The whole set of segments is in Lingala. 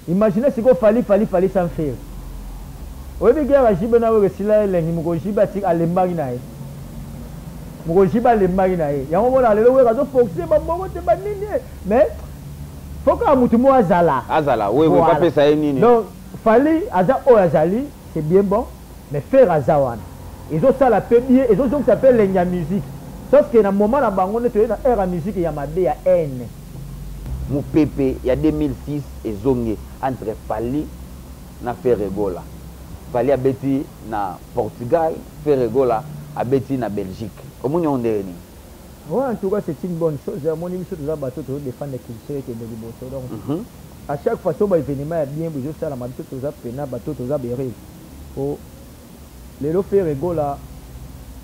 Imaginez sikoyo Fally Fally Fally sans Ferre. Oyebi guerre ya JB na Werra esila elengi mokolo JB atika alembaki na ye. Mokolo JB alembaki na ye. Yango omonaka lelo Werra azo forcer ba mbongo te ba nini mais faut kaka mutu moko azala. Azala oui oui Voilà. bapesa ye nini. Donc Fally aza oyo azali c'est bien bon mais Ferre aza wana. Ezo sala pe bien ezo zongisa pe elengi ya musique. Sauf que na moment na bango nde toye na heure ya musique ya mabe ya haine. Mupepe ya 2006 ezongi entre Fally na Ferre Gola. Fally abeti na Portugal, Ferre Gola abeti na Belgique. Omoni yango ndenge nini? Ouais en tout cas c'est une bonne chose omoni biso toza bato tozo defendre culture ekende liboso donc à chaque fois soki ba evenement ya bien boye ezosalama biso toza pena bato toza ba heureux po lelo Ferre Gola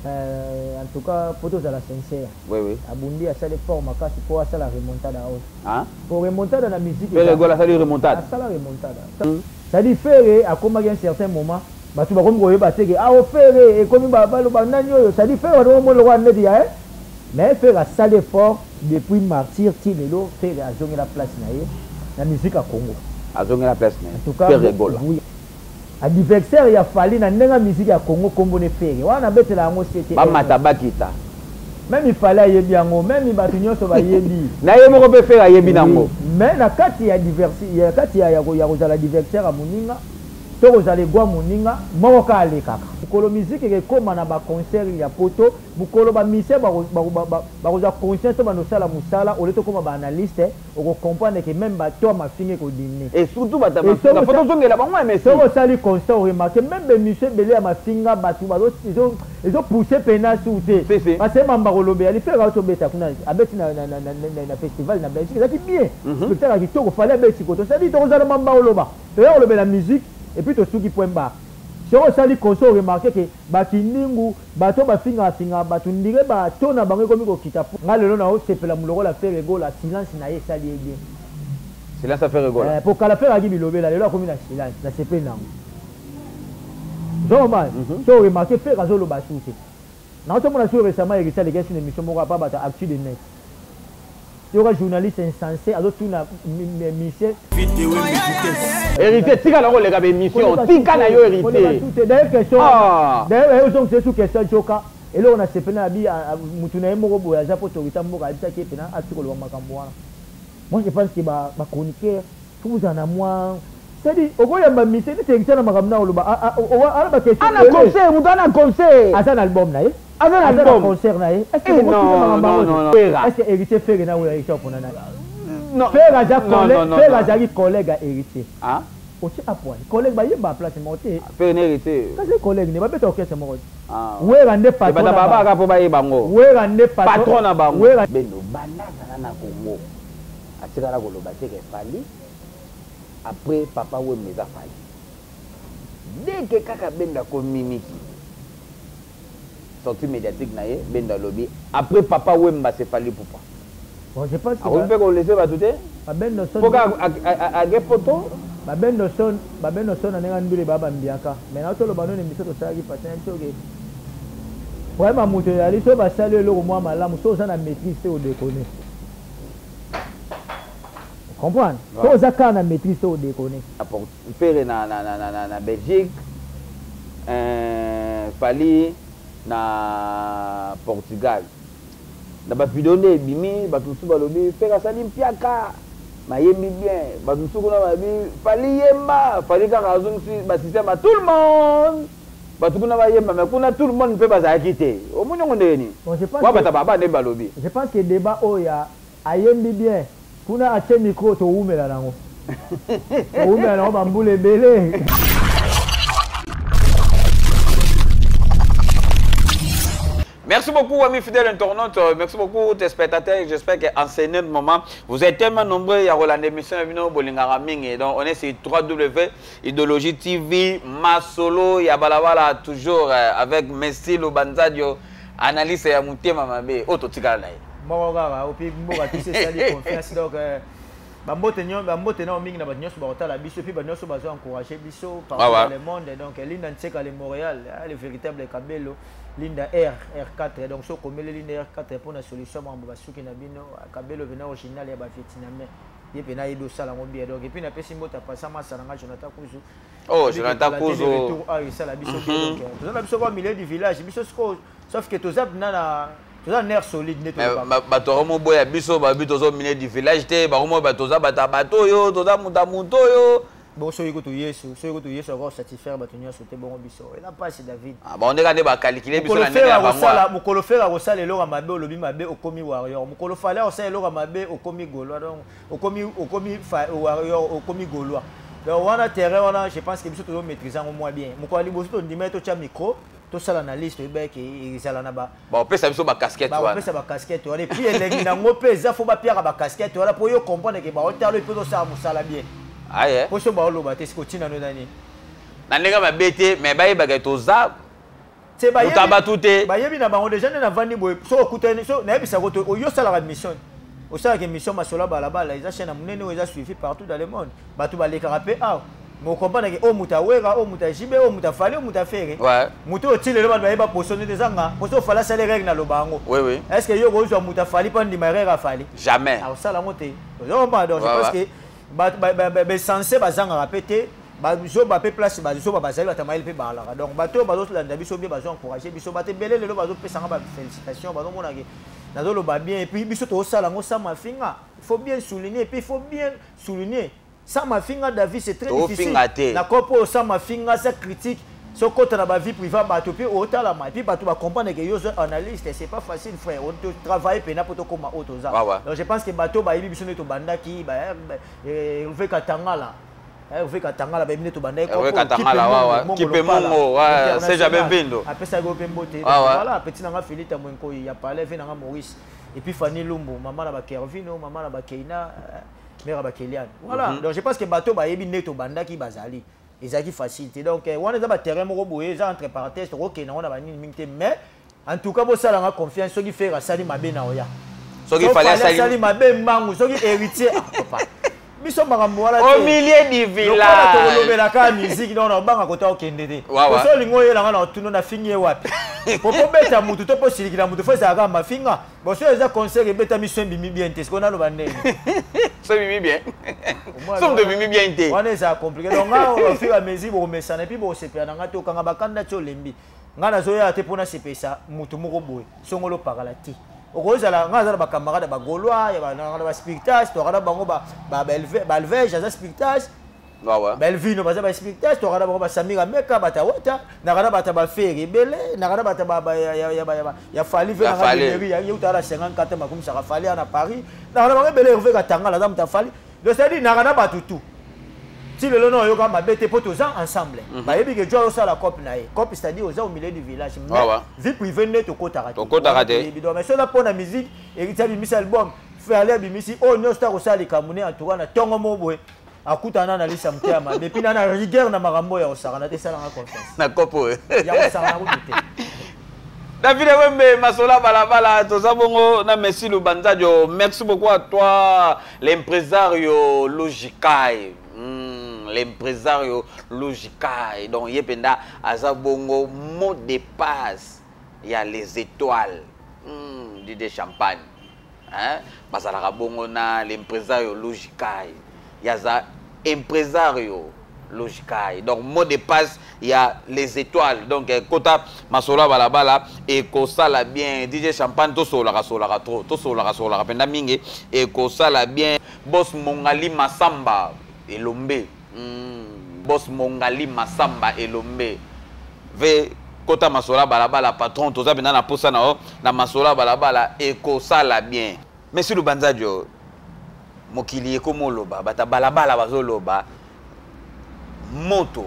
en tout cas po tozala sincère Oui oui. abundi asali effort makasi po asala remontada oyo Hein? po remontada na musique Ferre eza Gola asali remontada. asala remontada c'est à dire Ferre akomaki un certain moment batu bakomi koyeba te ke ah oh Ferre ekomi baloba nani oyo c'est à dire Ferre batu bakomona lokola neti ya mais Ferre asali effort depuis martyr ti lelo Ferre azongela place na ye na musique ya Congo. Azongela place na En ye tout cas Ferre Gola. Oui. Adversaire ya Fally na ndenge ya musique ya Congo kombo ne Ferre wana na betela yango sete. Ba mata ba kita. Meme Fally ayebi yango, meme batu nionso ba yebi. Na ye moko pe Ferre ayebi nango. Oui, mais na kati ya diversi ya kati ya ya kozala adversaire ya moninga to kozala egwa moninga moko kaka alekaka. Mokolo musique ekekoma na ba concert ya poto, mokolo ba musiciens bako bako bakozwa conscience to banda kosala musala au lieu tokoma ba analystes. Oko comprendre que meme ba to ya mafinga eko diminuer. Et surtout batu ya Et mafinga soki faut tozongela bango hein Messi. Soki osali constat o remarquer meme ba emissions ebele ya mafinga batu bazo ezo ezo pousser pena su te. Si si. Parce que mambo akolobela li Ferre awuti obeta kuna abeti na na na na festival na Belgique ezalaki bien. Spectacle ya kitoko Fally abeti koto c'est à dire tokozala na mambo ya koloba. Toya kolobela musique et puis tosuki point barre. Soki osali constat o remarquer que ba kindingu Bato oyo bafingaka fingaka bato ndire ba taux na bango ekomi kokita po nga lelo nao sepela lokola Ferre Gola silence naye esali ye bien. Silence ya Ferre Gola. Eh po kala Ferre azalaki bilobela lelo akomi na silence na sepeli nango. Ozo comprendre? Soki o remarquer Ferre azo loba su te. Nauti omona su recemment Heritier alekaki su na emission moko apa batu ya actu de net. Yoka journaliste insense azo tuna musicien. Heritier tika na koleka ba emission tika na yo heritier. D'ailleurs question wana d'ailleurs ozongisa ye sous question joka eloko na sepeli na bi mutu na ye moko boye aza po autorité mboka ayebisaki ye pena atika koloba makambo wana. Moi je pense que ba chroniqueurs faut bozala na mwa c'est à dire okoyamba musicien neti heritier na makambo na oloba ana ba question ana concert mutu ana concert aza na album na ye. Aza na Aza na album. concert na ye. Est-ce que Eh bokoki non, makambo non, yango non, te? non. Ferre. Est-ce que Heritier Ferre na oyo Heritier opona nani? Non. Ferre aza Non, collègue, non, non, Ferre non. azali collègue ya Heritier. Ah? Otie apwani. Collègue bayemba place moko te. Ferre na Heritier. Kasi collègue ne babeta orchestre moko te. Ah. Werra nde patron Ebata na baba bango. kaka po bayeba ngo. Werra nde patron. Patron na bango. Werra Bendo banda azala na Congo atikala koloba te ke Fally après papa Wemba eza Fally. Dès que kaka Bendo akomi miki sortie mediatique na ye Bendo alobi après papa Wemba c'est Fally Ipupa. Bon, je pense que Akoki mpe ko laisser batu te. Ba Bendo son Po kaka ake poto. Ba Bendo son, ba Bendo son na ndenge ndule ba ba mbiaka. Mais na toloba no émission tosalaki passé na biso ke problème ya moto ezali soki basali yo eloko mwa malamu soki oza na maîtrise te odekone. Comprendre? Soki oza kaka na maîtrise te odekone. Ferre na na na na Belgique, Fally na Portugal. Na ba video nde ebimi batu mosusu balobi Ferre asali mpiaka mayembi bien, batu mosusu kuna balobi Fally yemba, Fally kaka azongisi ba système ya tout le monde, batu kuna bayemba mais kuna tout le monde mpe bazalaki te. Omoni yango ndenge nini? Bon, je pense Wa que bata baba nde balobi. Je pense que débat oyo ya ayembi bien kuna atie micro towumela nango. Towumela nango ba mbula ebele. Merci beaucoup, amis fidèles internautes. Merci beaucoup, téléspectateurs. J'espère qu'en ce moment, vous êtes tellement nombreux. Il y a Roland émission, Bolingara Mingi. Donc, on est sur 3W Idéologie TV, Masolo, Yabalawala, toujours avec Messi Lubanzadio, analyste ya mutema mabe. Oto tikala na ye. Moko kaka, opi mboka tout esali confiance. Donc, bambote nyo, bambote na mingi na bato nyonso bakotala biso, puis bato nyonso bazo encourager biso partout dans le monde. Donc, Linda Ntseka le Montréal, hein, le véritable Kabelo, Linda R, R4. Donc, so komele Linda R4 pour la solution mambo basuki na bino, Kabelo vena original ya ba Vietnamais. Ye mpe nayebi osala yango bien. Donc et puis napesi mbote apasa masa na nga Jonathan Kuzu. Oh, Jonathan Kuzu. Retour ayo esala biso bien. Donc toza na biso kwa milieu du village biso sikoyo, sauf que toza na toza nerf solide nde. Bato bakomoboya biso, babi toza milieu du village te. Bakomoboya, toza bato ya bato oyo, toza moto ya moto oyo. Bon, soki kutu Yesu, soki kutu Yesu akoka satisfaire bato nyonso te, bongo biso eza mpasi, David. Bango ndeka nde bakalikile biso na ndenge ya bango. Mokolo Ferre akosala eloko ya mabe, olobi mabe, okomi warrior. Mokolo Fally akosala eloko ya mabe, okomi Gaulois. Donc okomi warrior, okomi Gaulois. Donc wana terrain wana, je pense que biso tozomaîtrise yango mwa bien. Mokolo ya liboso tondima, totya micro, tosala na liste, toyebaki ezala na ba Baopesa biso bacasquette wana. Baopesa bacasquette wana. Et puis elengi nango mpe eza fo bapiaka bacasquette wana mpo yo comprendre ke baotala mpe tosala mosala bien. Aye. Mpo so baoloba te, siko ntina no eza nini? Na ndenge mabe te, mais bayebaka toza moto bato te. Bayebi na bango déjà nde navandi boye. So okutani, so nayebisako to oyo osalaka mission, osalaka émission Masolo ya Balabala, eza chaîne ya monene oyo eza suivi partout dans le monde. Bato balekaka mpe awa, mais okomprendre ke oyo moto awera, oyo moto ajibe, oyo moto afali, oyo moto afere, moto oyo ti lelo bato bayeba poso nde ezanga poso ofali asali erreur, naloba yango. Est ce que yo kozwa moto afali mpo ndima erreur afali? Jamais. Akosala yango te. Ozocomprendre? Donc je pense que basense bazangaka mpe te, bazoba mpe place bazoba bazali, bato ya mayele mpe baalaka. Donc bato oyo bazolanda biso bien, bazo encourage biso, bato ebele lelo bazopesanga bafélicitation, bazomona ke nazoloba bien. Et puis biso tozosala yango sans mafinga, il faut bien souligner. Et puis il faut bien souligner, sans mafinga, David, c'est très difficile na kopo oyo sans mafinga, sans critique, sokota na bavie privée bato mpe otalama, et puis bato bacomprendre ke yo oza analyste. C'est pas facile, frère, travaille mpena mpo tokóma oyo toza. Donc je pense que bato bayebi biso nde tobandaki. Hervé Katangala, Hervé Katangala, bayebi nde tobandaki. Kipe Mongo, Seja Mbindo. Apesaki oyo mpe mbote. Voilà, petit nanga Felita Mwenkoi ya palais, ve nanga Maurice, et puis Fanny Lumbu, mama na bakervino, mama na bakeina, mère ya bakeliane. Voilà. Donc je pense que bato bayebi nde tobandaki, bazali ezalaki facile te. Donc wana eza baterrain moko boye, eza entre parenthèse, tokokende yango na banini mingi te. Mais en tout cas, bosalanga confiance, soki Ferre asali mabe na oya. Soki Fally asali mabe, mbangu. Soki Héritier, ah, papa, biso makambo wana. Au milieu du village. Tokolobelaka musique. Donc obanga kota okende te. Oso olingi oyelanga na otuno nafingi ye wapi? Po beta mutu to po silikila mutu, fo ezalaka mafinga. Bon, so eza concert ebetami, so ebimi bien te, sikoyo naloba ndenge? So ebimi bien, so moto ebimi bien te. Wana ezala compliqué. Donc nga au fur et à mesure bokomesana, et puis bokosepela na nga te. Okanga bakanda ti olembi. Nga nazoya te mpo nasepelisa motu moko boye songolo pakala te. Okozala nga aza na bacamarade ya bagaulois, ya baspiritas, toaka na bango balvege, aza spiritas, Belvino baza baspiritas, toaka na bango basamira meka batawata, naka na bato ya bafere ebele, naka na bato ya Fally ve nanga ye utala na 54 makumisaka Fally na Paris, naka na bango ebele. Herve Katangala aza moto ya Fally. Donc c'est à dire naka na bato tout ti lelo na oyoka mabe te mpo toza ensemble. Bayebi ke jo azosala cope na ye, cope, c'est-à-dire oza au milieu du village, mais vie privée nde tokotaka. Tokotaka te. Donc mais soza mpo na musique, Héritier abimisi album, Fally abimisi oyo nyonso, ta kosala likambo ne. En tout cas na ntongo moko boye akutana na lisa mote ya mabe, puis na rigueur na makambo ya kosakana te, esalanga confiance. Na kope oyo. Ya kosakana kutu te. David Wembe, Masola Balabala, toza bongo na Messi Lubanzadio. Merci beaucoup à toi, l'impresario Logikai. L'impresario Logikai. Donc, yependa aza bongo mot de passe. Il y a les étoiles. Didier Champagne. Hein? Bazalaka bongo na l'impresario Logikai. Yaza impresario Logikai. Donc mot de passe, il y a les étoiles. Donc kota Masola Balabala et kosala bien. DJ Champagne to solaka solaka trop, to solaka solaka penda mingi et kosala bien. Boss Mongali Masamba Elombe. Boss Mongali Masamba Elombe. Ve kota Masola Balabala, patron, toza penda na posa na na Masola Balabala et kosala bien. Monsieur Lubanzadio, mokili ekomoloba, bata balabala bazoloba, moto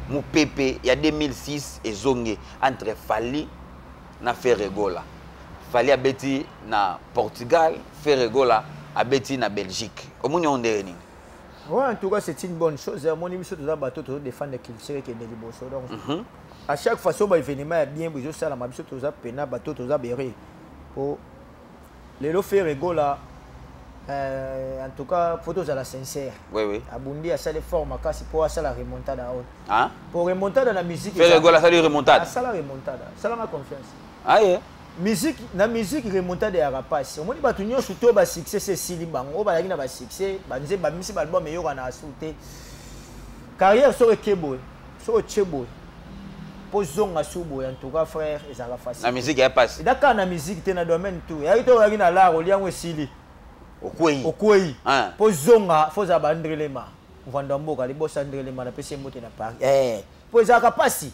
mopepe ya 2006 ezongi entre Fally na Ferre Gola. Fally abeti na Portugal, Ferre Gola abeti na Belgique. Omoni yango ndenge nini? Ouais, en tout cas, c'est une bonne chose. Mon biso toza bato tozo défendre culture ekende liboso. Donc à chaque fois so ba événement ya bien bozosalama, biso toza pena bato toza bere po lelo Ferre Gola, en tout cas faut tozala sincère. Abundi, asali fort makasi mpo asala remontada oyo. Hein? Po remontada na musique. Ferre Gola asali remontada. Asala remontada, asalanga confiance. Aye. Musique, na musique, remontade ya rapace. Omoni bato nyonso to basuccès se esili bango, oyo bazalaki na basuccès, banze bamisi baalbum eyokana asu te. Carrière soki eke boye, soki otie boye mpo zonga su boye, en tout cas, frère, ezalaka facile. Na musique ya pasi. Eza kaka na musique te, na domaine tout. Eyaki to oyaki na lar, oliango esili. Okwei. Okwei. Ah. Mpo zonga, fo ozala baandrelema mvanda mboka liboso. Andrelema, napesi ye mbote na Paris. Mpo ezalaka pasi.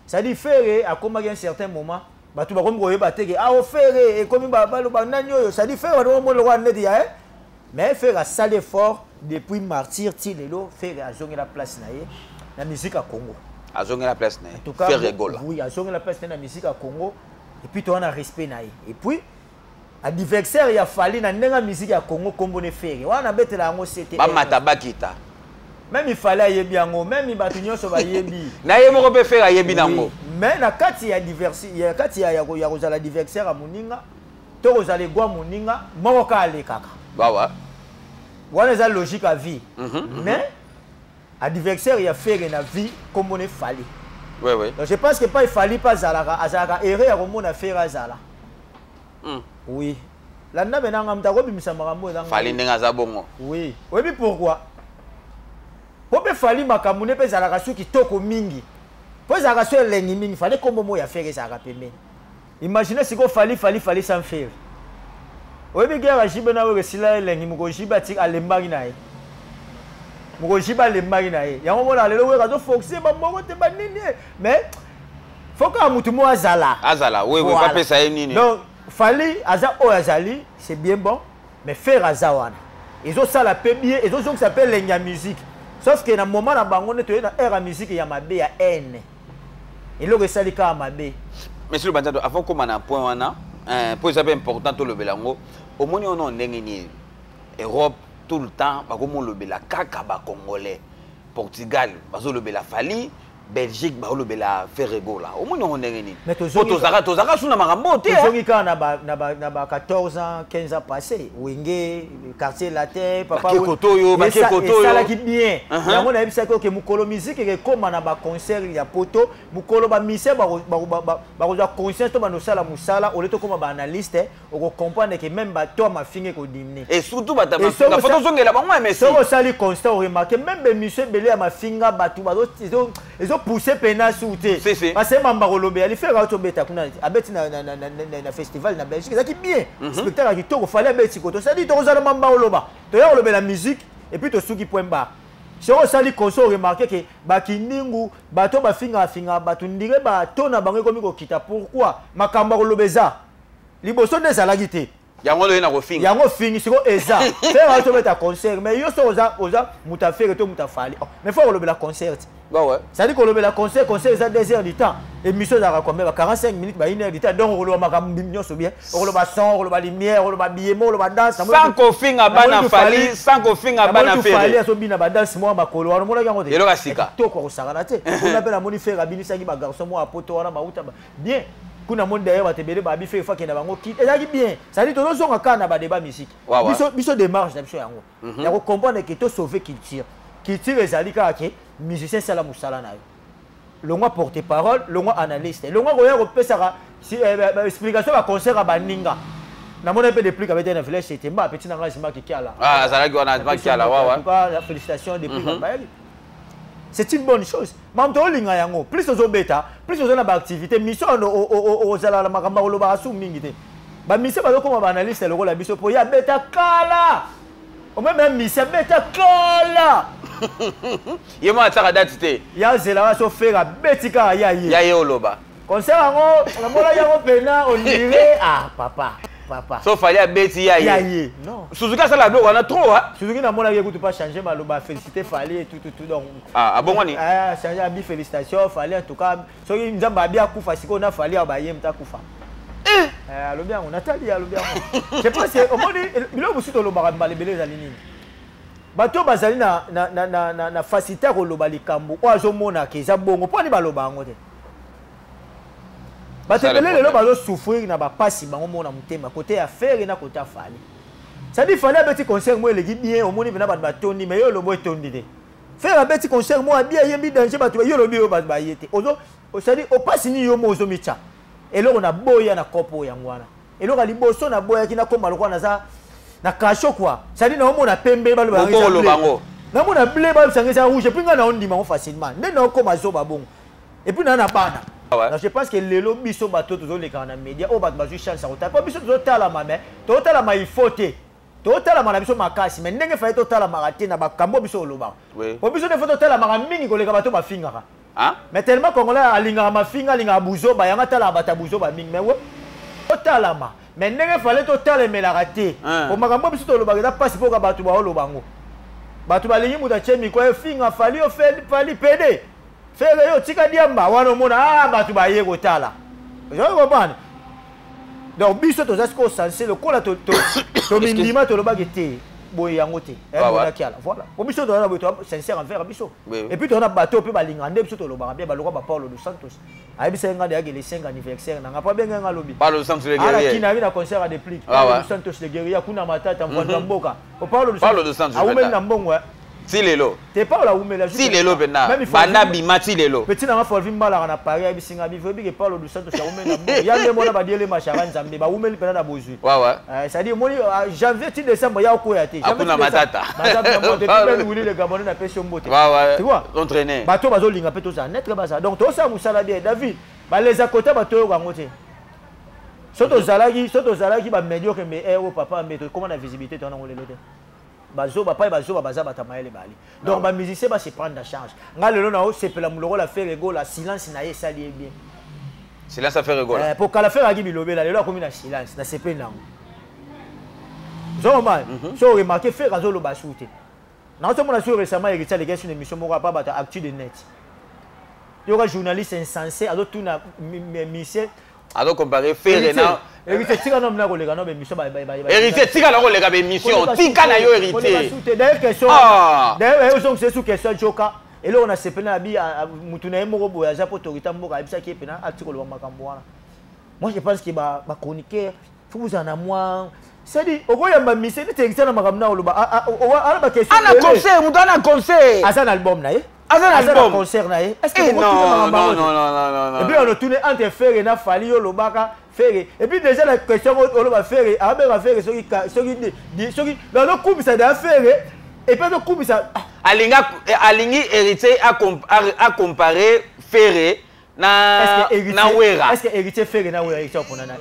C'est-à-dire, Ferre akomaki un certain moment, bato bakomi koyeba te ke ah, Ferre ekomi baloba nani oyo. C'est-à-dire, Ferre, bato bakomona lokola neti ya mais Ferre asali effort depuis Martyr ti lelo. Ferre azongela place na ye na musique ya Congo. Azongela place na ye. En tout cas, Ferre Gola. Oui, azongela place na ye na musique ya Congo. Et puis toza na respect na ye. Et puis adversaire ya Fally na ndenge ya musique ya Congo, kombo ne Ferre wana, nabetela yango ct. Bamata bakita. Même Fally ayebi yango, même bato nyonso bayebi. Na ye moko mpe Ferre ayebi nango. Oui. Mais na kati ya diversi, ya kati ya kozala adversaire ya moninga to kozala egwa moninga moko kaka alekaka. Bawa. Wana eza logique ya vie. Mais adversaire ya Ferre na vie, kombo ne Fally. Donc je pense que pas Fally mpe azalaka erreur ya komona Ferre azala. Oui, landa mpe nanga moto akobimisa makambo eza ngai. Fally ndenge aza bongo. Oui, oyebi pourquoi? Po mpe Fally, makambo nde mpe ezalaka su kitoko mingi, mpo ezalaka so elengi mingi. Fally, kombo moko ya Ferre ezalaka pembeni. Imagine sikoyo Fally, Fally, Fally sans Ferre. Oyebi guerre ya JB na oyo esila elengi. Moko JB ati alembaki na ye, moko JB alembaki na ye. Yango mona lelo oyo azoforce bamoko te banini, mais faut kaka motu moko azala. Azala, oui, Voilà. bapesa ye nini. Donc Fally aza oyo azali, c'est bien bon, mais Ferre aza wana, ezosala mpe bien, ezozongisa mpe elengi ya musique. Sauf que na moment na bango nde toye na ère ya musique ya mabe, ya haine. Eloko esali kaka mabe. Monsieur Lubanzato, avant koma na point wana, mpo eza mpe important tolobela yango, omoni wana ndenge nini Europe tout le temps bakomolobela kaka bacongolais? Portugal bazolobela Fally, Belgique bazolobela Ferre Gola. Omoni yango ndenge nini? Mais po tozalaka su na makambo te. Tozongi kaka na ba 14 ans, 15 ans passé, Wenge, Quartier Latin, papa. Bake koto oyo, bake koto oyo. Esalaki bien. Yango nayebisaki oke mokolo musique ekekóma na baconcert ya poto, mokolo bamusicien bakozwa conscience to bandosala mosala ole tokóma baanalyste, okocomprendre ke même bato ya mafinga ekodiminuer. Et surtout bato ya mafinga, fo tozongela bango ya Messi. Soki osali constat, oremarquer même bémission ebele ya mafinga, bato ezopousse pena su te. Si, si. Parce que mamba kolobela lifeka tobeta kuna, abeti na festival na Belgique, ezalaki bien, spectacle ya kitoko. Fally abeti koto. C'est-à-dire, tokozala mamba oloba, toya kolobela musique et puis tosuki, point barre. Soki osali constat, oremarquer ke bakindingu, bato bafingafingaka bato, ndire bato na bango ekomi kokita. Pourquoi? Makambo ya koloba eza liboso nde ezalaki te. Yango nde oye na kofinga. Yango fingi siko eza Ferre tobeta concert, mais yo soki oza moto ya Ferre to moto ya Fally, oh, mais faut kolobela concert. Bah ouais. C'est-à-dire kolobela concert, concert eza 2 heures du temps, émission ezalaka combien? Ba 45 minutes, ba 1 heure du temps. Donc okoloba makambo nyonso bien, okoloba son, okoloba lumière, okoloba billet, okoloba danse. Sans kofinga bana Fally, sans kofinga bana Fally. Ferre. Azobina badanse mwa makolo wana, omonaki yango te? Eloko ya sika. Kitoko, akosakana te. Kuna mpe namoni Ferre abinisaki bagarçon mwa apoto wana bauta bien kuna. Moni d'ailleurs bato ebele babi Ferre fakenda bango kit, ezalaki bien. C'est-à-dire, tozozonga kaka na badébat musique. Biso démarche na biso yango ya kocomprendre ke tosauve culture. Culture ezali kaka ke musicien sala mosala na yo, longwa porte parole, longwa analyste, longwa koya kopesaka explication baconcert ya baninga. Namoni mpe Deplick abeti na village Setemba, apeti na ngai Zimaki Kiala. Ah, azalaki wana, Zimaki Kiala, wa. En tout cas, félicitations Deplick. Bayaki, c'est une bonne chose. Makambo tolinga yango, plus ozobeta, plus oza na baactivité mission, ozala na makambo olobaka su mingi te. Bamusicien bazokoma baanalyste lokola biso mpo ye abeta kala, omeme musicien abeta kala. Ye moko atiaka date te. Ya zelaka so Ferre abeti kaka, ya ye. Ya ye oloba. Concert yango namonaki yango mpena, on dirait, ah, papa, papa. So Fally abeti, ya ya ye. Ye non. Suzuki asala biloko wana trop, ah. Suzuki namonaki ekutu pas changer maloba, félicité Fally et tout, tout, tout. Donc Ah, abongwani. Ah, changer abi félicitation Fally. En tout cas, soki Nzambe abi akufa sikoyo na Fally ayo baye moto akufa. Eh, alobi yango, natali, alobi yango. Je pense que omoni biloko mosusu tolobaka mbala ebele ezali nini? Bato oyo bazali na facilité ya koloba likambo oyo azomonaka eza bongo, mpo ani baloba yango te? Bato Ça, le ebele lelo problème. bazosouffrir na bapasi bango mona motema, côté ya Ferre na côté ya Fally. C'est-à-dire, Fally abeti concert mo eleki bien, omoni mpena bato batondi, mais yo olobi etondi te. Ferre abeti concert mo abi ayembi danger, bato, yo olobi oyo bato baye te. Ozo, c'est-à-dire, opasi nini yo mo ozomitya? Eloko na boya na kopo yango wana. Eloko ya liboso na boyaki nakoma lokola naza na cachot quoi. C'est-à-dire naomona pembe baloba yango eza bleu. Namona bleu balobisa yango eza rouge et puis ngai naondima yango facilement. Nde naokoma zoba bongo. Et puis naa na bana. Ouais. Donc je pense que lelo biso bato tozolekaka na média oyo bato bazwi chance ya kotala mpo biso tozotalama mais tozotalama il faut te tozotalama na biso makasi mais ndenge faye totalamaka te na bakambo biso olobaka mpo biso nde fo totalamaka mingi koleka bato bafingaka. Hein? Mais tellement congolais alingaka mafinga, alingaka buzoba, yango atalaka bato ya buzoba mingi. Mais we totalama. Mais ndenge fallait totalemelaka te. Po makambo biso tolobaka eza mpasi mpo ka bato baoloba yango. Bato balingi moto atie micro efinga Fally yo Fally pede. Ferre yo tika diamba wana omona ah bato baye kotala. Ozo comprendre? Donc biso toza sikoyo sense lokola tomindima tolobaki te boye yango te. Kiala voilà. Po biso toza na boye toza sincère envers biso. Et puis toza na bato mpe balingaka nde biso tolobaka bien balokwa ba Paulo dos Santos. Ayebisaki nga deyaki le 5 anniversaire na nga po abengai nga lobi. Paulo dos Santos le guerrier. Ala kina na concert à déplique. Paulo dos Santos le guerrier kuna matata mvanda mboka. Paulo dos Santos awumeli na mbongo. Ti lelo. Te Paulo awumeli. Ti lelo pena. Banda bima ti lelo. Petit na nga Folvi Mbalaka na Paris ayebisi nga bivo ebike Paulo dos Santos awumeli na mbongo. Ya nde mona badiele mashara Nzambe bawumeli pena na bozwi. Ouais. C'est-à-dire moni janvier ti décembre ya okoya te. Hakuna matata. Matata mbote ti ben Willy le Gabonais na pesi mbote. Ouais. Tu vois? Entraîné. Bato bazolinga pe toza net baza. Donc tosa musala bien David. Baleza kota bato yo bango te. Soto zalaki, soto zalaki ba médiocre mais eh oh papa mais comment na visibilité to na ngolelo te. Bazoba pai bazoba baza bata mayele bali. Donc ba musicien ba se prendre en charge. Nga lelo na sepela muloko la Ferre Gola silence na ye sali bien. Silence à Ferre Gola. Pour kala Ferre aki bilobela lelo akomi na silence na sepeli nango. Zoma, so remarquer Ferre azoloba su te. Na so mona sur récemment héritier aleki sur une émission moko pa bata actu de net. Yoka journaliste insensé azotuna musicien azo comparer Ferre na héritier tika na mna koleka na émission ba ba héritier tika na koleka ba émission tika na yo héritier. D'ailleurs question d'ailleurs ozo c'est sous question joka eloko na sepela na bi mutu na ye moko boye aza po autorité mboka ayebisaki ye pena atika koloba makambo wana. Moi je pense que ba chroniqueur faut vous en a moi. C'est-à-dire okoyamba mise neti héritier na makambo na oloba ala ba question. Ana concert mutu ana concert. Aza na album na ye. Aza na album. Concert na ye. Est-ce que non non non non non. Et puis on a tourné entre Ferre na Fally yo lobaka Ferre. Et puis déjà la question oloba Ferre, abenga Ferre soki soki soki dans le coup ça da Ferre et puis le coup ça alinga alingi héritier a comparer Ferre na na Wera. Est-ce que héritier Ferre na Wera héritier pona na?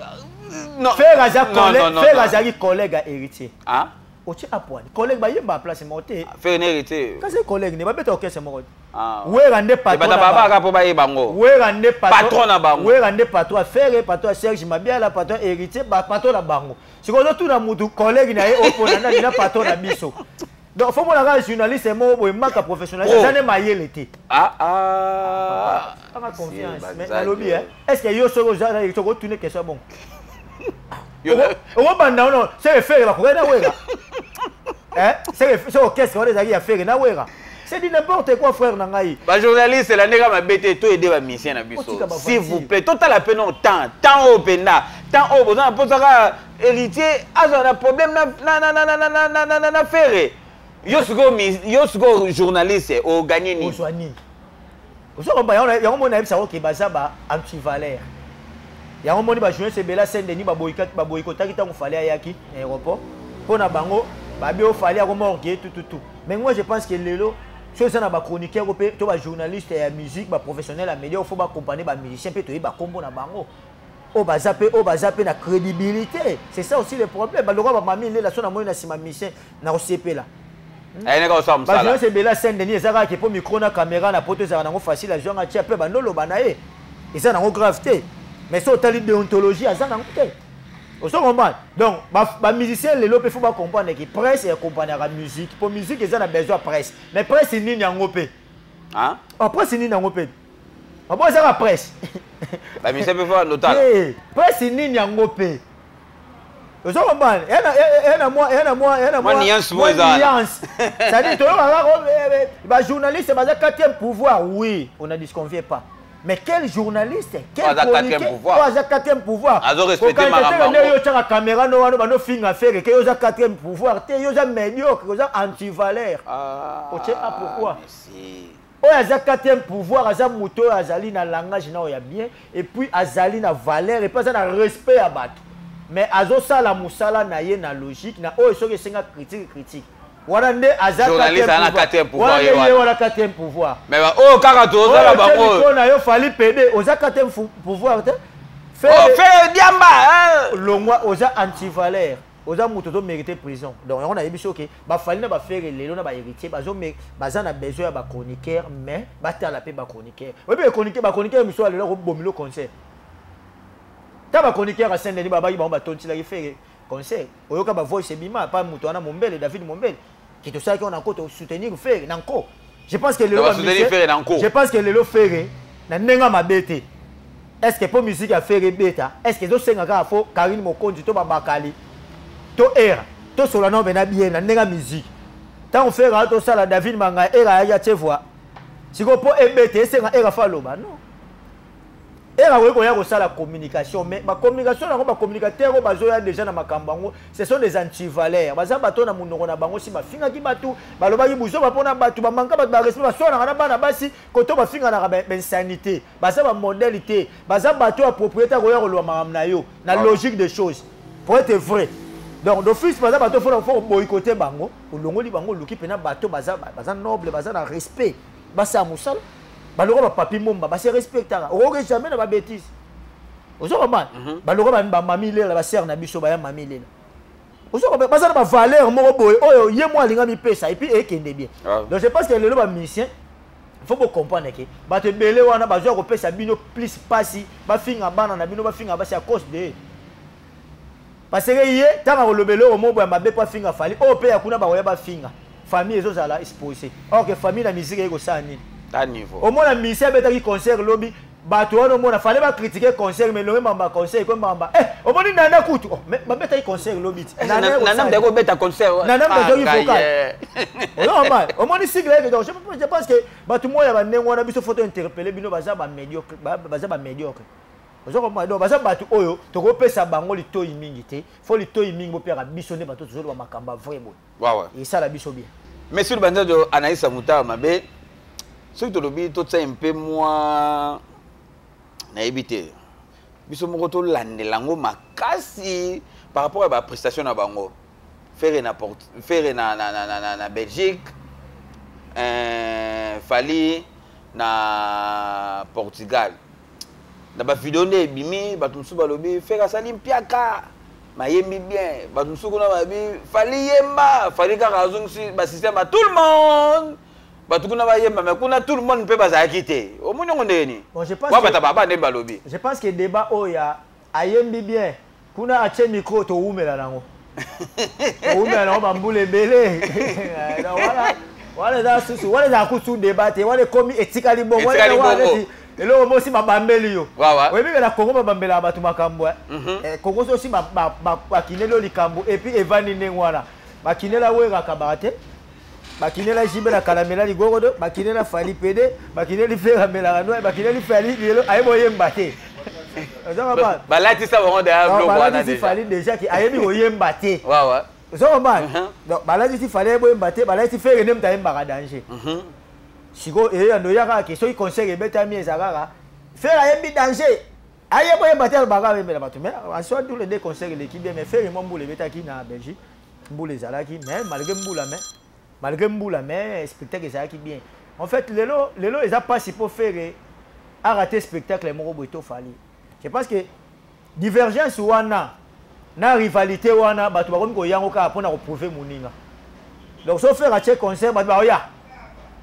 Non. Ferre aza collègue, Ferre azali collègue à héritier. Ah? Otie apwani. Collègue ba yemba place monté. Ferre na héritier. Kasi collègue ne ba beta orchestre moko. Ah. Wera nde patron. Ba ba ba po ba yeba ngo. Wera nde patron na bango. Wera nde patron Ferre, patron Serge Mabiala, patron héritier, ba patron na bango. Sikoyo tuna mutu collègue na ye opona na na patron na biso. Donc faut mona ka journaliste mo boye maka professionnel, ça ne mayele te. Ah ah. Pas confiance. Mais na lobby hein. Est-ce que yo soko za na soko tourner question bon. Obanda non, c'est Ferre ba kokena Wera. Hein? C'est orchestre wana ezalaki ya Ferre na Wera. C'est du n'importe quoi frère na ngai. Ba journaliste la ndeka ma bete to aider ba musicien na biso. S'il vous plaît, total la peine temps, temps au penda, temps au besoin posaka héritier aza na problème na na na na na na na na na Ferre. Yo siko journaliste o gagner ni. Ozwa nini? Ozo ba yango mona yebisa ok baza ba anti-valeur. Yango moni ba journaliste ebela Saint-Denis ba boycott ba boycottaki tango Fally ayaki na aéroport. Pona bango ba bio Fally akoma orgueil tout tout tout. Mais moi je pense que lelo so ça na ba chroniqueur pe to ba journaliste ya musique ba professionnel ya média faut ba accompagner ba musicien pe toyeba kombo na bango. O baza pe o baza pe na crédibilité. C'est ça aussi le problème. Ba lokwa ba mami lela so na moni na sima musicien na kosepela. Ayene ka osala mosala. Ba journaliste ebela Saint-Denis ezaka ke po micro na caméra na poto ezaka nango facile azwanga tia pe ba ndolo ba na ye. Eza nango grave te. Mais so otali déontologie aza nango te. Ozo comprendre? Donc ba musicien lelo pe faut ba comprendre que presse e accompagnera musique. Po musique eza na besoin presse. Mais presse nini yango pe? Hein? Oh, presse nini yango pe? Ba bo ezaka presse. Ba musicien pe faut notala. Eh, presse nini yango pe? Ozo comprendre? Ena moi, ena moi, ena moi. Nuance moi eza. Nuance. C'est-à-dire toyo ba journaliste baza quatrième pouvoir, oui, on ne disconvient pas. Mais quel journaliste, quel quatrième pouvoir? Aza quatrième pouvoir. Azo respecter makambo. Yo tchaka caméra no wana bano finga faire que yo za quatrième pouvoir, te yo za médiocre, yo za anti-valeur. Ah. Oche a pourquoi? Merci. Oyo aza quatrième pouvoir, aza moto oyo azali na langage na oyo ya bien, et puis azali na valeur, et puis aza na respect ya bato. Mais azosala mosala na ye na logique, na oyo soki esenga critique, critique. Wana nde aza Journaliste aza na quatrième pouvoir, wana ye nde ye wana. wana quatrième pouvoir. Mais ba oyo kaka tozala Oyo bango. micro na yo Fally PD, oza quatrième pouvoir te. Oh, Ferre diamba, hein. Longwa oza anti-valeur. Oza moto ozo mériter prison. Donc on a yebi soki ba Fally na ba Ferre lelo na ba héritier, bazo baza na besoin ya ba chroniqueur, mais batala pe ba chroniqueur. Oyebi ba chroniqueur, ba chroniqueur miso lelo ko bomilo concert. Ta ba chroniqueur a Saint-Denis ba baki bango ba tontilaki Ferre concert. Oyoka ba voice ebima pa moto wana Mombele, David Mombele. Qui to saki on a ko soutenir Ferre na nko. Je pense que lelo Ba ba soutenir musicien, Ferre na nko. Je pense que lelo Ferre na ndenga mabete. Est-ce que pour musique à faire beta, est-ce que zo senga ka fo Karine Mokonzi to babakali to era to solano bena bien na ndenga musique. Tant on fait to sala David Manga era ya te voix. Siko po ebete esenga era fa loba non. Era ko ya ko sala communication, mais ba communication na ko ba communicateur ko bazo ya déjà na makambo yango, ce sont des antivaleurs. Baza bato na munoko na bango si ba finga ki batu, ba loba ki buzo ba pona batu, ba manka batu ba respect ba sona na bana basi koto ba finga na ba insanité. Baza ba modalité, baza bato ya propriétaire ko ya ko loba makambo na yo, na logique des choses. Pour être vrai. Donc d'office baza bato faut boycotter bango, olongoli bango luki pena bato baza, baza noble, baza na respect. Basa musala. Baloko ba papi momba, ba se respectaka. Okoki jamais na ba bêtises. Ozo comprendre? Baloko ba, ba mami lela, ba sœur na biso ba ya mami lela. Ozo comprendre? Baza na ba valeur moko boye, oyo ye mo alinga mi pesa et puis ekende bien. Donc je pense que lelo ba musicien faut bo comprendre que bato ebele wana bazwa kopesa bino plus pasi, ba finga bana na bino, ba finga basi à cause de parce que ye tanga kolobela oyo mobo ya mabe pa finga Fally, oyo pe ya kuna bakoya ba finga. Famille ezozala exposée. Or que famille na musique eko sala nini? À niveau. Au moins la musique abetaki concert lobby, bato wana omona fallait ba critiquer concert mais lobi mamba concert ko mamba. Eh, omoni nana kutu. Oh, mais ba betaki concert lobby. Eh, Nana nana osali. ndeko beta concert, ouais. Nana Ah, ndeko vocal. gaye. Oyo mamba, omoni sigle yake donc je pense que bato moya ba ndenge wana biso photo interpeller bino baza ba médiocre, baza ba médiocre. Ozo comprendre? Donc baza bato oyo tokopesa bango litoyi mingi te. Faut litoyi mingi bopera biso nde bato tozoloba makambo vrai boye. Ouais, ouais. Et ça la biso bien. Monsieur Banzadio, Anaïs Mouta Mabe, soki tolobi totia un peu moi nayebi te. Biso moko tolandela yango makasi par rapport à ba prestation na bango. Ferre na Port-, Ferre na, na, na, na, na, na Belgique, Fally na Portugal. Na ba vidéo nde ebimi, bato mosusu balobi Ferre asali mpiaka, mayembi bien. Bato mosusu kuna balobi Fally yemba, Fally kaka azongisi ba système à tout le monde. Bato kuna bayemba, mais kuna tout le monde mpe bazalaki te. Omoni yango ndenge nini? Bon, je pense Wa que bato baba nde balobi. Je pense que débat oyo ya ayembi bien, kuna atie micro towumela nango. Towumela nango bambula ebele. Donc voilà. Wana eza susu, wana eza kutu débat te, wana ekomi etikali bongo, wana Etikali eza wana bongo. neti eloko mosi babambeli yo. Wa, wa. Oyebi ke na Congo babambelaka bato makambo, eh. Congo so osi bakineli yo likambo, et puis evandi ndenge wana. Bakinela Werra baka te. Bakinela Jibe na Kalamela ligorodo, bakinela Fally PD, bakineli Ferre melaka noir, bakineli Fally lelo ayebi oyemba te. Ozo comprendre? Balatisa bango derrière Non, biloko wana balatisi déjà. Fally déjà ki ayebi koyemba te. Wa, wa. Ozo comprendre? Donc balatisi Fally ayebi koyemba te, balatisi Ferre nde moto ayembaka danger. Siko eya ndo yaka ke soki concert ebetami eza kaka Ferre ayembi danger. Ayebi koyemba te, alobaka ayembela bato. Mais en soi, tous les deux concerts eleki bien, mais Ferre mwa mbula ebetaki na Belgique. Mbula ezalaki, mais malgré mbula, mais malgré mbula, mais spectacle ezalaki bien. En fait, lelo, lelo eza pasi po Ferre a raté spectacle moko boye to Fally. Je pense que divergence wana na rivalité wana bato bakomi koyango kaka mpona koprouver moninga. Donc so Ferre atie concert, bato baoya.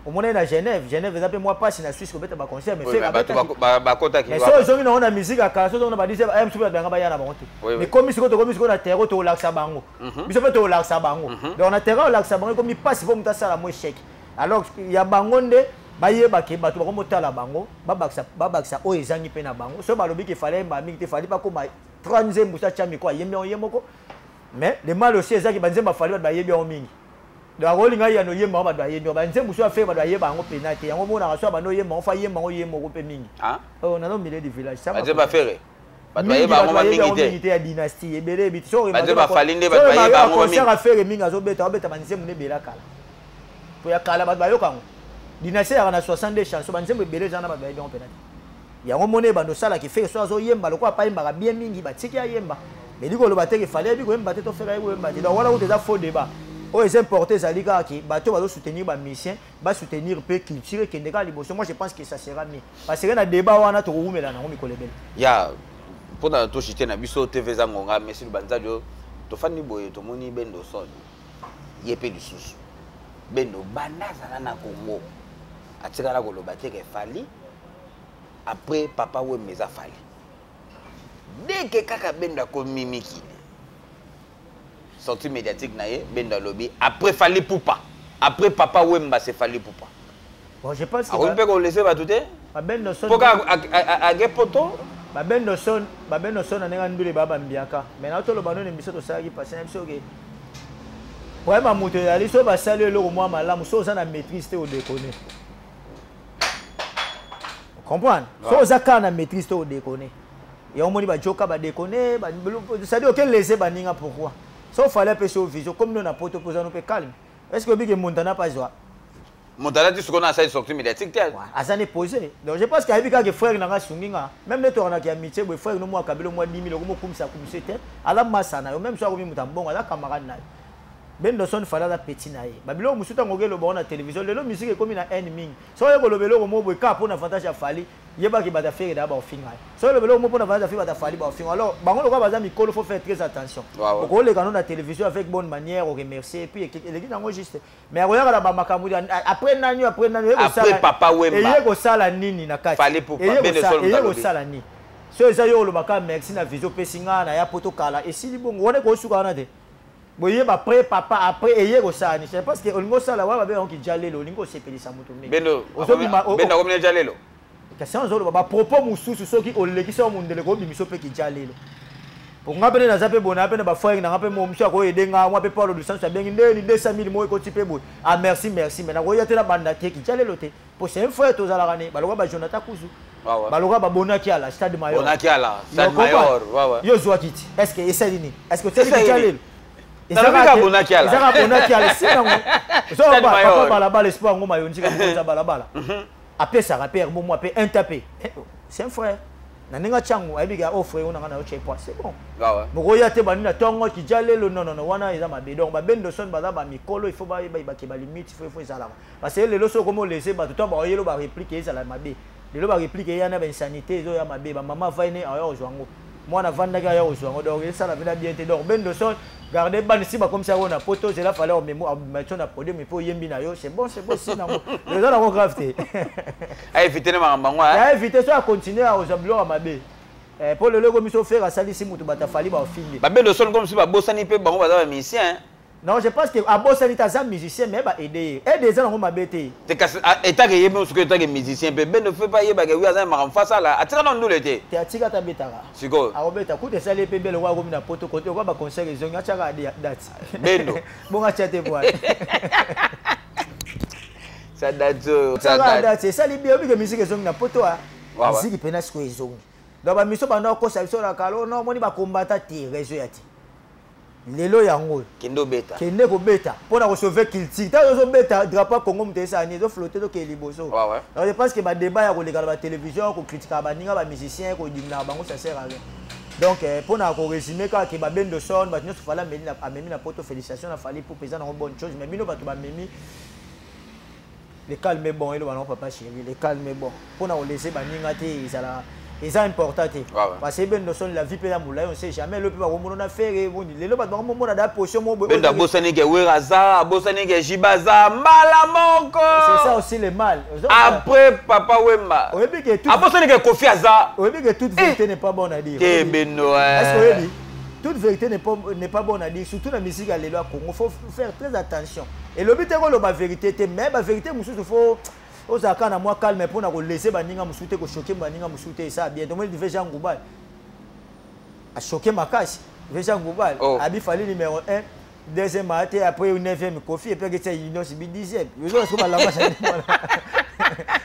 Omona na Genève, Genève eza mpe mwa pasi na Suisse kobeta ba concert, mais Oui, Ferre mais bato abetaki. bakotaki Mais wapi? so ozongi nango na musique ya kala, so ozongi na ba dix-sept, mosusu bato banga baya na bango te. Oui, oui. Mais komi sikoyo, tokomi sikoyo na terrain, tolakisa bango. Biso mpe tolakisa bango. Donc na terrain olakisa bango, ekomi pasi mpo moto asala mwa échec. Alors ya bango nde bayebake bato bakomotala bango, babakisa oyo ezangi mpe na bango. So balobi ke Fally ayemba mingi te, Fally bakoma 3 nzembo so atia micro, ayembi yango ye moko. Mais le mal aussi ezaki ba nzembo ya Fally bato bayebi yango mingi. Donc akolinga ye ano yemba yango bato bayebi yango. Ba nzembo so afere bato bayeba yango pena te. Yango omonaka so abanda oyemba yango, fa yemba yango ye moko mpe mingi. Ah? Oh, nazo milieu du village, ça va Ba nzembo quoi. afere? Bato Mingi bayeba yango bato mingi bayeba yango te. mingi te ya dynastie, ebele ebi te. Soki Ba nzembo oyeba afali nde soki bato oyeba bayeba yango concert mingi. afere mingi azobeta, azobeta ba nzembo nde ebele ya kala. Po ya kala bato bayoka yango. Dynastie ezalaka na 62 chanson, banzembo ebele eza na bato bayebi yango mpena te. Yango moni ebanda osalaki Ferre so azoyemba lokola pa ayembaka bien mingi, batiki ayemba. Eli koloba te ke Fally ayebi koyemba te to Ferre ayebi koyemba te. Donc wana kutu eza faux débat. Oyo eza important ezali kaka ke bato bazosoutenir bamusicien, basoutenir mpe culture ekende kaka liboso. Moi je pense que ça sera mieux, parce que na débat wana tokowumela nango mikolo ebele. Ya mpona toshite na biso TV eza ngonga. Messi Lubanzadi oyo tofandi boye, tomoni Bendo Son ye mpe lisusu. Bendo banda azala na Congo atikala koloba te ke Fally après Papa Wemba eza Fally. Dès que kaka Bendo akomi mikili, sortie médiatique na ye, Bendo alobi après Fally Ipupa, après Papa Wemba, c'est Fally Ipupa. Bon, je pense que akoki mpe kolese bato te. Babendo Son mpo kaka age poto. Babendo Son, Babendo Son na ndenge ndule baba mbiaka. Mais na toloba noni biso tosalaki passé na biso ke problème ya moto ezali so basali eloko mwa malamu, so oza na maîtrise te, odekone comprendre. So oza kaka na maîtrise te, odekone. Yango moni bajoka badekone, c'est-à-dire oke lese baninga. Pourquoi? So Fally apesi yo vision comme no na poto, mpo oza no mpe calme. Est ce que obike Montana pa zwa? Moto alati sikoyo na asali sortie médiatique te. Aza ne posé. Donc je pense que ayebi kaka frère nanga asungi nga, même nde tokanaki amitié boye, frère no mwa akabeli mwa 10 000, okomokumisa kumisa te. Aza masa na yo, même so akomi moto ya mbongo, aza camarade na yo. Bendo Son, Fally aza petit na ye. Babiloko mosusu ntango okeloba ngo na télévision lelo, musique ekomi na haine mingi. So oye koloba eloko mo boye kaka mpona avantage ya Fally, yebaki bato ya Ferre daa baofinga ye. So oloba eloko mo mpona avantage ya Ferre, bato ya Fally baofinga. Alors bango lokola baza mikolo, faut faire très attention. Okoleka no na télévision avec bonne manière, oremercier, et puis eleki nango juste. Mais akoyaka na bamakambo après nani, après nani? Après Papa Wemba. Eye kosala nini na kati? Eye kosala nini? So eza yo olobaka merci na vision opesi nga na ya poto kala, esili bongo. Wana ekosuka wana te. Boyeba après papa, après eye kosala nini? Parce que olingi osala wana babe yango kija lelo, olingi osepelisa moto mingi. Bendo akomi ja lelo. Kasi ozoloba bapropos mosusu, soki olekisi yo mondele kobimisa mpe kija lelo. Nga mpe naza mpe bona mpe na bafrère nanga mpe mosusu akoyede nga mwa mpe Paulo dos Santos abengi ndeni 200 000 moko ekoti mpe boye. Ah merci, merci, mais nakoya te na banda te kija lelo te, po c'est un frère. Tozalaka ne baloka ba Jonathan Kuzu, baloka babonaki ala Stade Mayor. Bonaki ala Stade Mayor. Yo zwaki ti, est ce que esali nini? Est ce que oteli kija lelo? Ezaka bonaki ala. Ezaka bonaki ala si nango papa balabala espoir yango mayo nzika mokonza balabala apesaka mpe herbo mwa mpe un tape. C'est un frère na ndenge atiango, ayebi ka offre oyo nanga na yo tie poids, c'est bon. Mokoya te bandi na ntongo kija lelo. Non, non, non, wana eza mabe. Donc Babendo Son baza bamikolo, il faut bayebake balimite, il faut ezalaka, parce que lelo soki okomi olese bato to baoyelo baréplique ezala mabe. Lelo baréplique eya na bainsanité, ezoya mabe. Bamama vaine aya kozwa yango, mwana avandaki aya kozwa yango, donc esala mpena bien te. Donc Bendo Son, garde bana si bakomisa yango na poto, zela Fally omema na podium mpo oyembi na yo. C'est bon, c'est bon, si nango eza nango grave te. Aévite ne makambo yango. Aévite so acontinue akozwa biloko ya mabe, mpo lelo ekomi so Ferre asalisi moto, bato a Fally baofingi. Babendo Son comme si babosani mpe bango baza bamusicien. Non, je pense que abosani te, aza musicien, mais baaider ye, aide eza nango mabe te. Te, kasi etake ye mpe soki etake musicien mpe Bendo fe pa yebake wi aza na makambo fa asala, atika na ndule te. Te, atika ata abetaka. Sikoyo akobeta kuta esali ye mpe bele okoa akomi na poto kote okoa baconcert ezongi, atiaka date. Bendo. Bongo atia te bwana. Sa date oyo. Atiaka date, esali bien. Obike musique ezongi na poto, musique mpena sikoyo ezongi. Donc bamiso banda okosa biso na kalo no omoni bakombata te, réseau ya te lelo yango oyo. Kende obeta. Kende kobeta mpona kosauve culture. Ntango ozobeta drapeau Congo, moto esala nini, ezoflotte, tokende liboso. Donc je pense que badébat ya koleka na batélévision, kokritikaka baninga bamusicien, kodiminaka bango, ça sert à rien. Donc mpona korésume kaka ke Babendo Son, bato nyonso Fally amemi na poto, félicitation na Fally po eza nango bonne chose. Mais bino bato bamemi, le calme est bon, eloba nango papa chéri, le calme est bon. Mpona kolese baninga te, ezala eza important te, parce que Bendo Son, la vie mpe ya molai, on sait jamais. Lelo mpe bakomona na Ferre boni, lelo bato bakomomona da position mo. Bendo abosani ke Wera aza, abosani ke Jiba aza mbala moko. C'est ça aussi le mal. Après Papa Wemba oyebi ke abosani ke Kofi aza. Oyebi ke toute vérité n'est pas bonne à dire. Te, Bendo. Est-ce que oyebi, toute vérité n'est pas bonne à dire, surtout na musique ya lelo ya Congo? Faut faire très attention. Elobi te koloba vérité te, mais bavérité mosusu faut ozala kaka na mwa calme mpona kolese baninga mosusu te, kochoquer baninga mosusu te. Esa bien, tomoni dive Jean Ngubal achoquer makasi. Ve Jean Ngubal abi Fally numéro 1, deuxième ate, après neuvième Kofi, et puis aketia Innoss'B 10e. Ozoka siko balanga,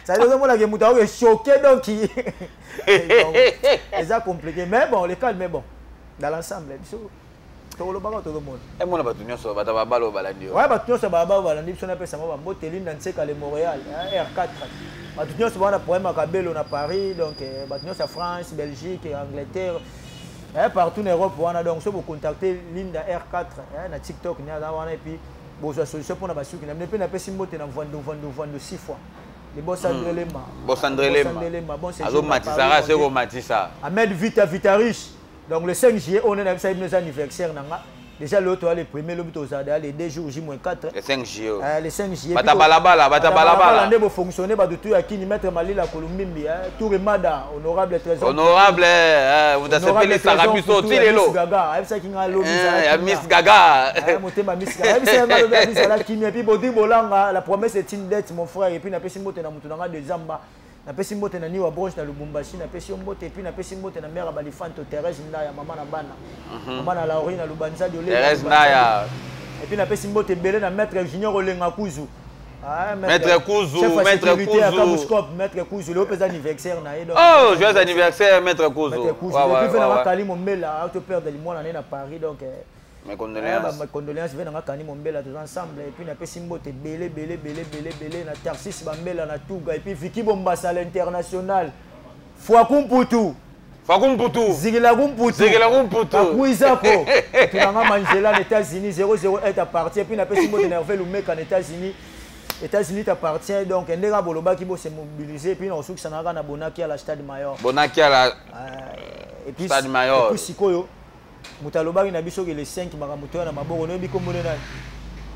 ça ozomonake moto akoke choqué. Donc eza compliqué, mais bon, le calme est bon dans l'ensemble biso. Tokolobaka, tozomona. Emona bato nyonso, bato babala oyo balandi yo. Ouais, bato nyonso balaba balandi biso, napesa bango bambote. Linda Nseka, le Montréal R4, bato nyonso baa na problème ya kabelo na Paris. Donc bato nyonso ya France, Belgique, Angleterre, partout na Europe wana. Donc so bocontacte Linda R4 na TikTok ne aza wana, et puis bozwa solution mpona basuki na bino. Mpe napesi mbote na Mvando, Mvando, Mvando six fois, le boss André Lema. Boss André Lema. Bon séjour na azomatisa Paris, kaka mon se Dieu. Komatisa. Ahmed Vita, Vita Riche. Donc le 5 juillet, on est na anniversaire nanga. Déjà l'autre le premier, l'autre tozala les 2 jours, J-4. Le 5 juillet. Le 5 juillet. Bata balabala, bata balabala. Nde bo fonctionner ba tout ya kini, maître Malila Kolumbimbi, hein, Touré Mada, honorable Trésor. Honorable, moto asepelisaka biso ti lelo. Miss Gaga, ayebisaki nga lobi. Ya Miss Gaga. Motema Miss Gaga. Ayebisaki nga lobi azala kimia. Et puis Bodi Bolanga, la promesse est une dette, mon frère. Et puis napesi mbote na mutu nanga de Zamba. Napesi mbote na Niwa Bronche na Lubumbashi, napesi yo mbote. Et puis napesi mbote na mère ya Balifanto, Thérèse Ndaya, mama na bana, mama na Lauri na Lubanzadi, Olela Thérèse Lubanzadi. Ndaya. Et puis napesi mbote ebele na maître Junior Olenga Kuzu. Ah, Maître Kuzu, chef ya Maître sécurité ya Kuzu. Kabuscop, maître Kuzu, lelo mpenza anniversaire na ye. Donc Oh, joyeux anniversaire, maître Kuzu. Maître Kuzu. Ouais, Et puis ve nanga Kali Mombela auto perdre limwana na ye na Paris. Donc Mes condoléances. Mes condoléances, ve nanga Kani Mombela, toza ensemble. Et puis napesi mbote ebele, ebele, ebele, ebele, ebele na Tarsis Bambela na Tuga, et puis Viki Bombasa, l'international, Fwakumputu. Fakumputu. Zigila Kumputu. Zigila Kumputu. Bakuizako tunanga Manzela na États-Unis, 001 t'appartient. Puis napesi mbote na Hervé Lumeka na États-Unis, États-Unis t'appartient. Donc ndenge bolobaki bo se mobiliser. Puis na osukisa nanga na Bonaki à la Stade Mayor. Bonaki à la Et puis Stade Mayor. Et puis sikoyo moto alobaki na biso ke le 5 makambo toya na maboko, noyebi kombo nde nani?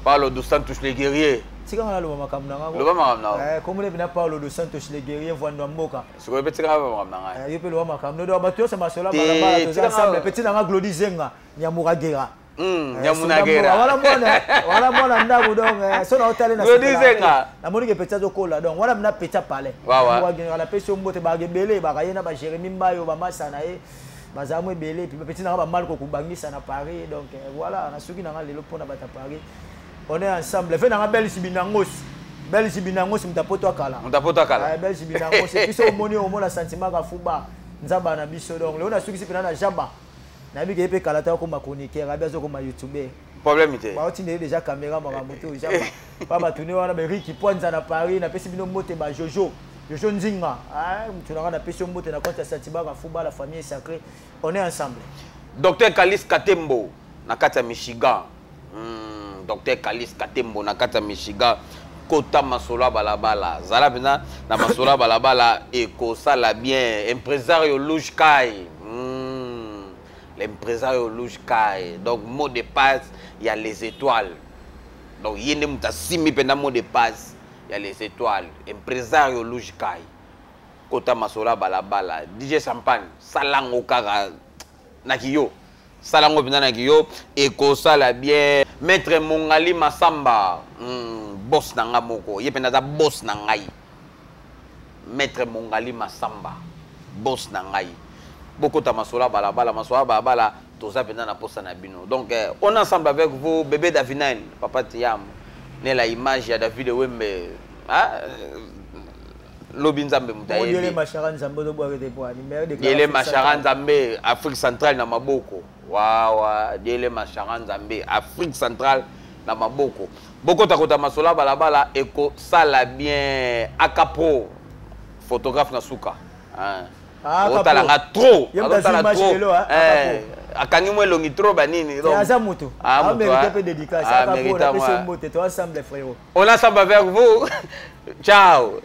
Paulo dos Santos le guerrier. Tikanga naloba makambo na nga. Loba makambo na yo. Kombo nde mpena Paulo dos Santos le guerrier, mvwando ya mboka. Sikoyo mpe tikanga makambo na ngai. Yo mpe loba makambo no. Bato nyonso masolo ya Te, balabala, toza tikanga- ensemble. Petit nanga Glodi Zenga, Nyamuragera. Nyamunagera. Wana mwana, wana mwana ndako. Donc so na otale na Glodi sepela Zenga. te. Namoni ke petit azokola, donc wana mina petit palais. Wa, wa. Nyamuragera, napesi yo mbote. Baka ebele baka ye na baJérémi Mbayo, bamasa na ye bazala mo ebele. Puis petit nanga bamalko kobangisa na Paris. Donc voilà, nasuki nanga lelo mpona bato ya Paris, on est ensemble. Fe nanga Belge Binangos, Belge Binangos, moto apoto akala. Moto apoto akala. Ah, Belge Binangos. Et puis so omoni, omona sentiment kafuba nzamba na biso. Donc lelo nasukisi mpena na jaba, nayebi ke ye mpe kala ta akoma chroniqueur, abi azokoma youtuber. Problème te. Baotindeli déjà caméra, makambo te jaba pa batune wana. Beriki Poinza na Paris, napesi bino mbote. Ba Jojo, Jojo Nzinga, ah, motu nanga, napesi yo mbote na compte ya sentiment kafuba. La famille est sacrée, on est ensemble. Dr Kalis Katembo na kati ya Michigan. Dr Kalis Katembo na kati ya Michigan, kota masolo ya balabala, zala mpenza na masolo ya balabala, ekosala bien. Impresario Louge Kai, l'impresario Louge Kai, donc mot de passe ya les étoiles. Donc ye nde moto asimbi mpenza mot de passe ya les étoiles, impresario Louge Kai. Kota masolo ya balabala. DJ Champagne, salango kaka naki yo, salango mpenza naki yo, ekosala bien. Maître Mongali Masamba, boss na nga moko, ye mpenza aza boss na ngai. Maître Mongali Masamba, boss na ngai. Bokota masolo ya balabala, masolo ya balabala, toza mpenza na posa na bino. Donc on est ensemble avec vous. Bébé Davinine, papa Tiam ne la image ya David Wembe, ah, lobi Nzambe moto Diele ayebi. Machara Nzambe, ozobwaka te po ani meilleur. Diele Machara Nzambe, Afrique centrale na maboko. Wawa, Diele Machara Nzambe, Afrique centrale na maboko. Bokotakota masolo ya balabala, ekosala bien. Akapro photographe na suka. Hein. Ah, Akapro. Otalanga trop. Ye moto azwi Azotala image trop. lelo, hein, Eh, akangi mwa elongi trop banini. Donc, aza moto. Ah, moto, Amérite hein. mpe dédicace. Ah, Akapro, mérite, napesi yo moi. mbote, to ensemble, frérot. On est ensemble avec vous. Ciao.